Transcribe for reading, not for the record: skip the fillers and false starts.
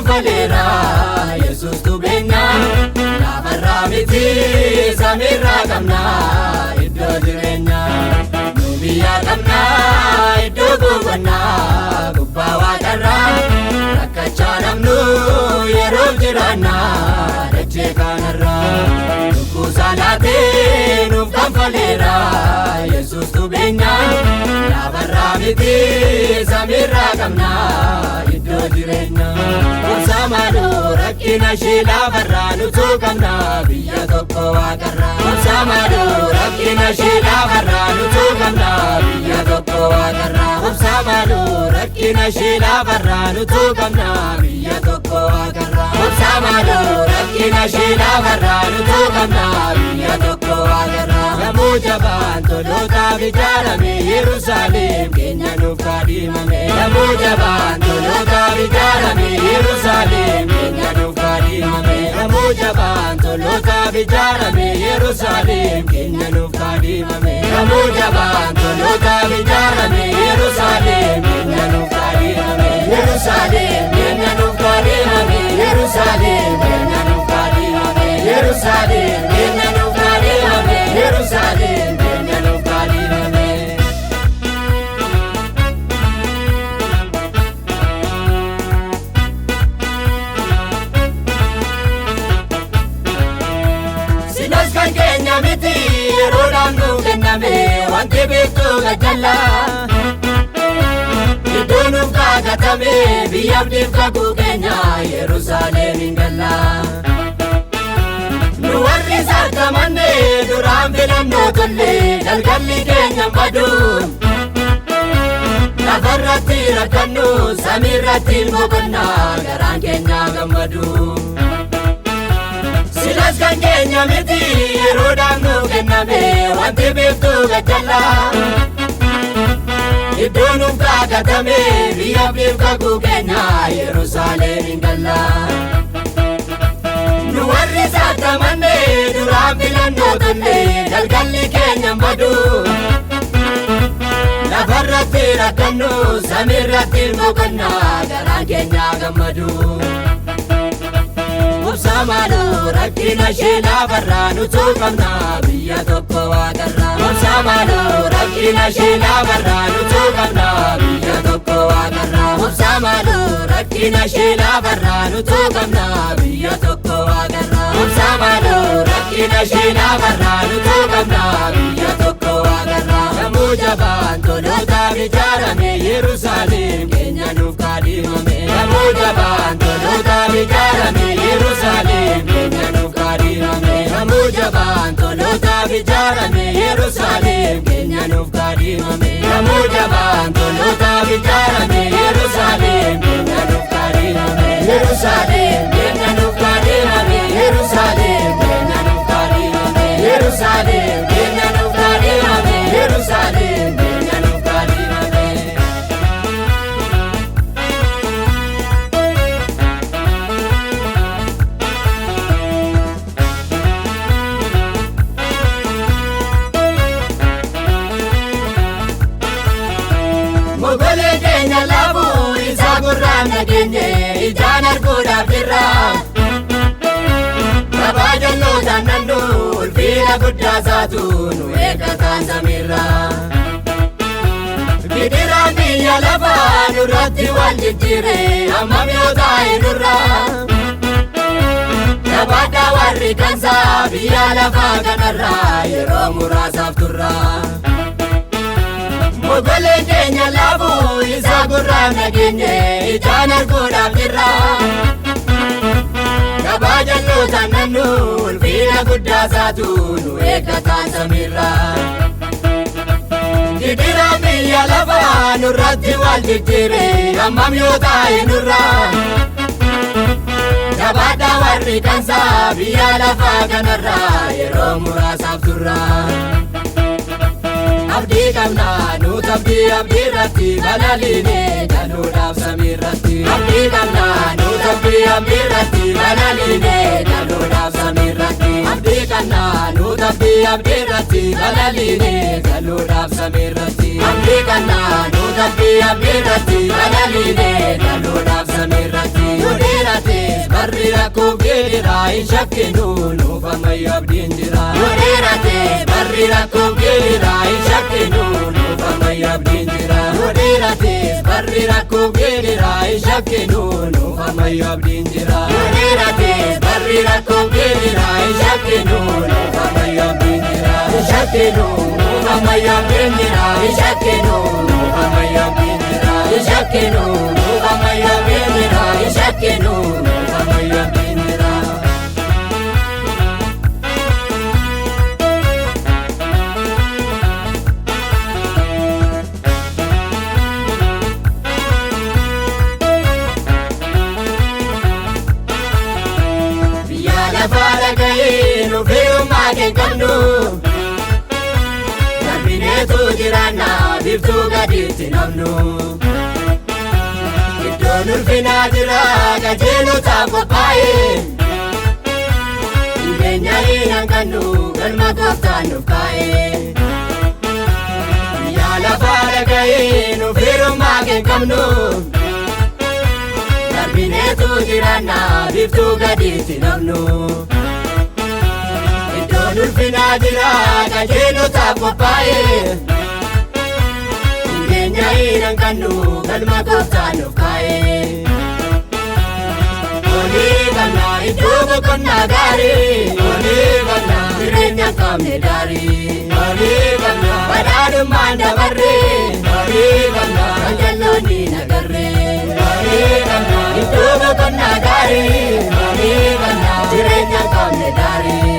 kanfaleera Yesuustu beenyaa lafarraa miti samiirraa qabnaa iddoo jireenyaa nu biyya qabnaa iddoo boqonnaa gubbaa waaqarraa rakkachaa namnu yeroof jiraannaa dachee kanarraa lubbuu saalaatee nuuf kanfaleera Yesuustu beenyaa lafarraa miti samiirraa qabnaa iddoo jireenyaa. Obsa maaloo rakkina ishee lafarraa nutu qabnaa biyya tokko waaqarraa. Obsa maaloo rakkina ishee lafarraa nutu qabnaa biyya tokko waaqarraa. Obsa maaloo rakkina ishee lafarraa nutu qabnaa biyya tokko waaqarraa. Obsa maaloo rakkina ishee lafarraa nutu qabnaa biyya tokko waaqarraa. Gamoo jabaan tolootaaf ijaarame Yerusaalem keenya nuuf kaadhimame. Gamoo jabaan tolootaaf ijaarame Yerusaalem keenya nuuf kaadhimame. Gamoo jabaan tolootaaf ijaarame Yerusaalem keenya nuuf kaadhimame. Gamoo jabaan tolootaaf ijaarame Yerusaalem keenya nuuf kaadhimame. Yerusaalem keenya nuuf kaadhimame. Yerusaalem keenya nuuf kaadhimame. Yerusaalem keenya nuuf kaadhimame. Yerusaalem keenya nuuf kaadhimame. Silas kan keenya miti yeroodhaan nu kenname wanti beektuu gajjallaa. Iddoo nuuf kaakatame biyya abdiif kakuu keenya Yerusaalem hin galla. Nu warri saakkamanne duraan filannoo tolle galgalli keenya hin badu. Lafarratti rakkannu samiirratti boqonnaa garaan keenya gammadu. Silas kan keenya miti yeroodhaan nu kenname wanti beektuu gajjallaa. Iddoo nuuf kaakatame biyya abdiif kakuu keenya Yerusaalem hin galla. Nu warri saakkamanne duraan filannoo tolle galgalli keenya hin badu. Lafarratti rakkannu samiirratti boqonnaa garaan keenya gammadu. Obsa maaloo rakkina ishee lafarraa nutu qabnaa biyya tokko waaqarraa. Obsa maaloo rakkina ishee lafarraa nutu qabnaa biyya tokko waaqarraa. Obsa maaloo rakkina ishee lafarraa nutu qabnaa biyya tokko waaqarraa. Obsa maaloo rakkina ishee lafarraa nutu qabnaa biyya tokko waaqarraa. Gamoo jabaan tolootaaf ijaarame Yerusaalem keenya nuuf kaadhimame. Gamoo jabaan tolootaaf ijaarame Yerusaalem keenya nuuf kaadhimame. Gamoo jabaan tolootaaf ijaarame Yerusaalem keenya nuuf kaadhimame. Gamoo jabaan tolootaaf ijaarame Yerusaalem keenya nuuf kaadhimame. Yerusaalem keenya nuuf kaadhimame. Yerusaalem keenya nuuf kaadhimame. Yerusaalem keenya nuuf kaadhimame. Yerusaalem keenya nuuf kaadhimame. Mogolee keenya laafuu isaa gurraan dhageenye ijaan arguudhaaf jirra. Gabaa jallootaan nannu ulfina guddaa isaatu nu eeggataan samiirra. Gidiraan biyya lafaa nurratti wal jijjiire hammam yoo taa'e nurra. Gabaadhaa warri kansaa biyya lafaa kanarraa yeroo muraasaaf turra. Mogoleen keenya laafuu isaa gurraan dhageenye ijaan arguudhaaf jirra. Gabaa jallootaan nannu ulfina guddaa isaatu nu eeggataan samiirra. Gidiraan biyya lafaa nurratti wal jijjiire hammam yoo taa'e nurra. Gabaadhaa warri kansaa biyya lafaa kanarraa yeroo muraasaaf turra. Abdii qabnaa nuti abdii abdii irratti balaliine galuudhaaf samiirratti. Abdii qabnaa nuti abdii abdii irratti balaliine galuudhaaf samiirratti. Abdii qabnaa nuti abdii abdii irratti balaliine galuudhaaf samiirratti. Abdii qabnaa nuti abdii abdii irratti balaliine galuudhaaf samiirratti. Nu dheerata. Barri rakkoo geedira hin shakkinu nuuf ammayyuu abdiin jira. Yoo dheerates barri rakkoo geedira hin shakkinu nuuf ammayyuu abdiin jira. Yoo dheerates barri rakkoo geedira hin shakkinu nuuf ammayyuu abdiin jira. Yoo dheerates barri rakkoo geedira hin shakkinu nuuf ammayyuu abdiin jira. Hin shakkinu nuuf ammayyuu abdiin jira. Hin shakkinu nuuf ammayyuu abdiin jira. Hin shakkinu nuuf ammayyuu abdiin jira. Hin shakkinu nuuf ammayyuu abdiin jira. Biyya lafaa dhaga'ee nu firummaa kee qabnu. Darbineetu jiraanna biiftuu gaditti namnu. Iddoon ulfinaa jira qajeelotaaf qophaa'e. Dhibeenya hin hanqannu galma gooftaan nuuf kaa'e. Biyya lafaa dhaga'ee nu firummaa kee qabnu. Darbineetu jiraanna biiftuu gaditti namnu. Iddoon ulfinaa jira qajeelotaaf qophaa'e. Dhibeenya hin hanqannu galma gooftaan nuuf kaa'e. Olii qabna iddoo boqonnaa gaarii. Olii qabna jireenya hin qabne daarii. Olii qabna badhaadhummaan dabarre. Olii qabna kan jalloonni nagarre. Olii qabna iddoo boqonnaa gaarii. Olii qabna jireenya hin qabne daarii.